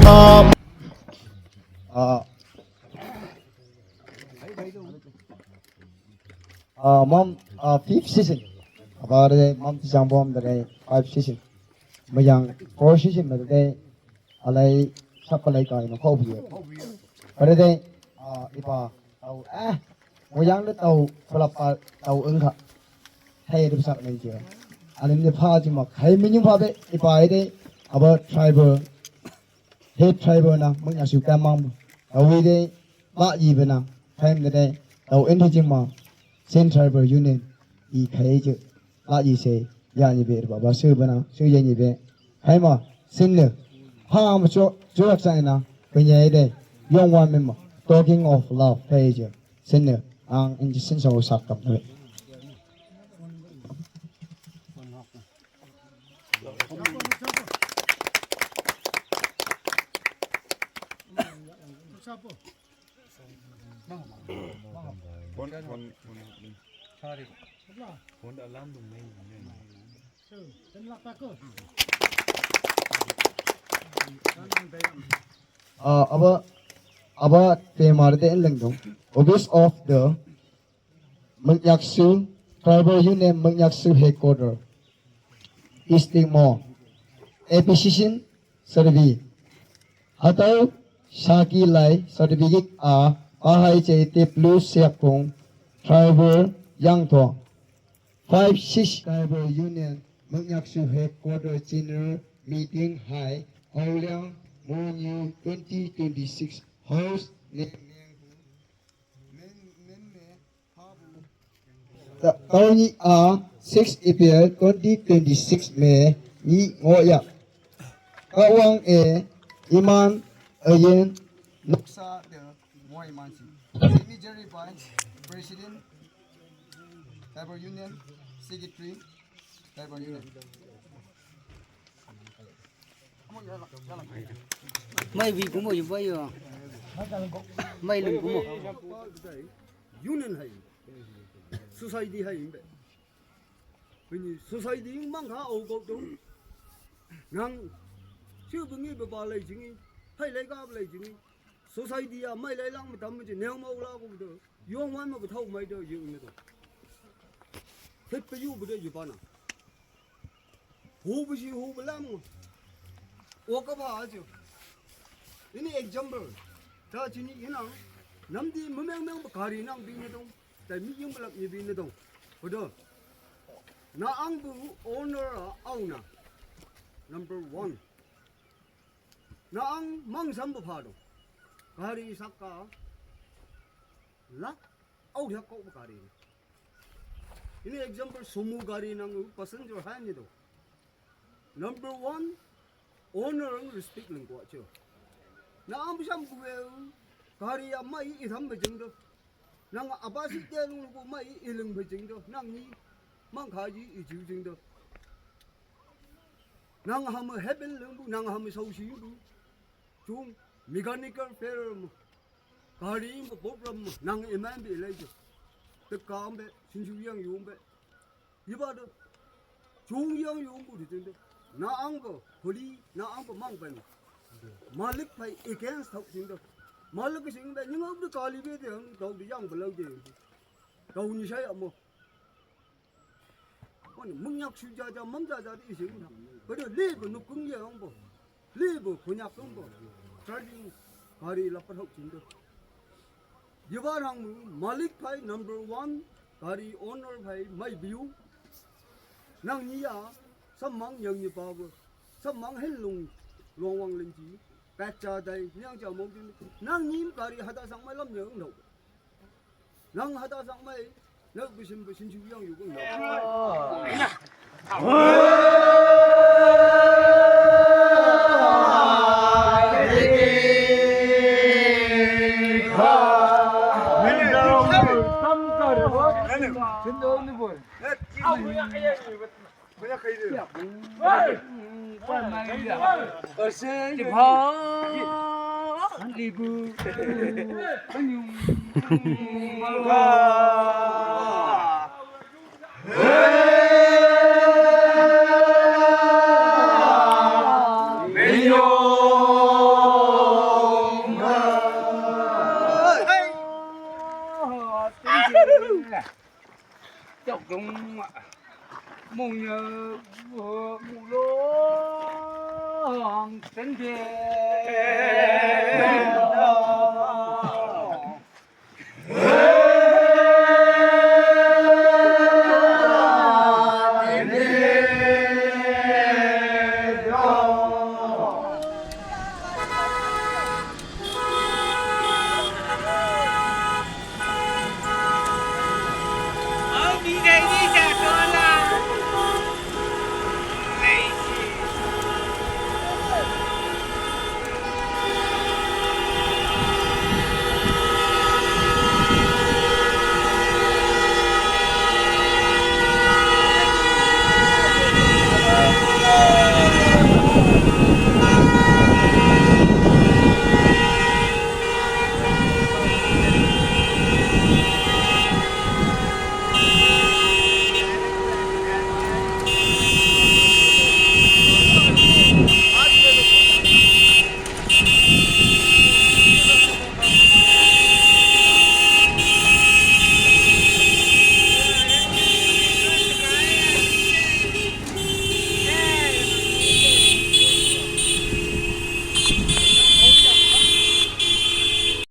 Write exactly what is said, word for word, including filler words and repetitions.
Uh, uh, mom, uh, fifth session. About the mom, the jambom, the five session. Mayang four session, the alai, sakalai kai no kopi. But the, uh, ipa, oh, eh, mayang the tau, palapa, tau engka. Hey, the sak nai je. Alim the pa jima, hey, minimum pa be, ipa ide, about tribal. He tribal na mung ya su ka mam. Awi de ba yi bena. Time de de. Tau en de jing ma. Sen tribal union. I kai je. La yi se. Ya ni be ba ba su bena. Su ya ni be. Hai ma. Sen ne. Ha ma cho cho rak sa na. Pe ye de. Yong wan me ma. Talking of love. Kai je. Sen ne. Ang in ji sen so sak kam de. Phone, phone, phone, phone alarm dung mai. Uh, aba, aba, te mar de en leng dong. Office of the Mengaksu, Tribal Union Mengaksu Headquarter, East Timor. Appreciation survey. Hatau saki lai certificate a pahai che tip lu siak pung Tribal Yang Thong. Five six Tribal Union Mengaksu Headquarter General Meeting Hai Auliang Monyu twenty twenty-six House Neng Neng Hu. Nen, nen ne, ha bu. Ta-, tau ni a six April twenty twenty-six me ni ngo ya. Ka wang e iman ayen noksa de ngoi man si. Signature by President, Tribal Union, Secretary, Tribal Union. Mai vi kumo yu bai yo. Mai lung kumo. Union hai. Society hai be. Bini society mang kha au kau tu. Nang. Siu bengi be ba lai jingi. Hai lai ka lai jingi. Society a mai lai lang ma tam ji neu mau la ku de. Yong wan ma ba thau mai de yu ne de. Thep pe yu bu de yu ba na. Hu bu shi hu bu lam. Wa ka ba ji. Ini example. Ta ji ni ina. Nam di ma meng meng ba kari nang bi ne dong. Tai mi yung ba lap ni bi ne dong. Ba de. Na ang bu owner a au na. Number one. Na ang mang sam ba pha do. Gari sak ka. La, au dia ko ba gari. Ini example sumo gari nang u passenger hai ni do. Number one, owner ang respect leng ko cho. Na ang sam ku e u gari a mai i tham ba jing do. Nang a ba si te lung ko mai i leng ba jing do. Nang ni mang kha ji i ju jing do. Nang ham heaven leng bu, nang ham sau si bu. Chung mechanical failure mo. Gari mo problem mo. Nang iman bi lai jo. Te kam be, sin ju yang yung be. Iba do. Chung yang yung bu di tin do. Na ang bo, holi, na ang bo mang pen. Malik phai against thau tin do. Malik sing be, ning ang de kali be de, hang dau de yang belau de. Dau ni sai amo. Wan mung yak shu ja ja, mam ja ja di ising na. Ba de le ba nu kung ye ang bo. Le ba ko nyak ang bo. Charging gari la pa thok chin do. Ye ba rang mu malik phai number one, gari owner phai mai biu. Nang ni ya, sam mang yang ni pa bo. Sam mang hen lung, long wang len ji. Pat cha dai, nyang cha mong jin. Nang ni gari hada sang mai lam yang no. Nang hada sang mai, nau bisin bisin ju yang yu kung nau. Mông nhớ mù lô hòng sến về.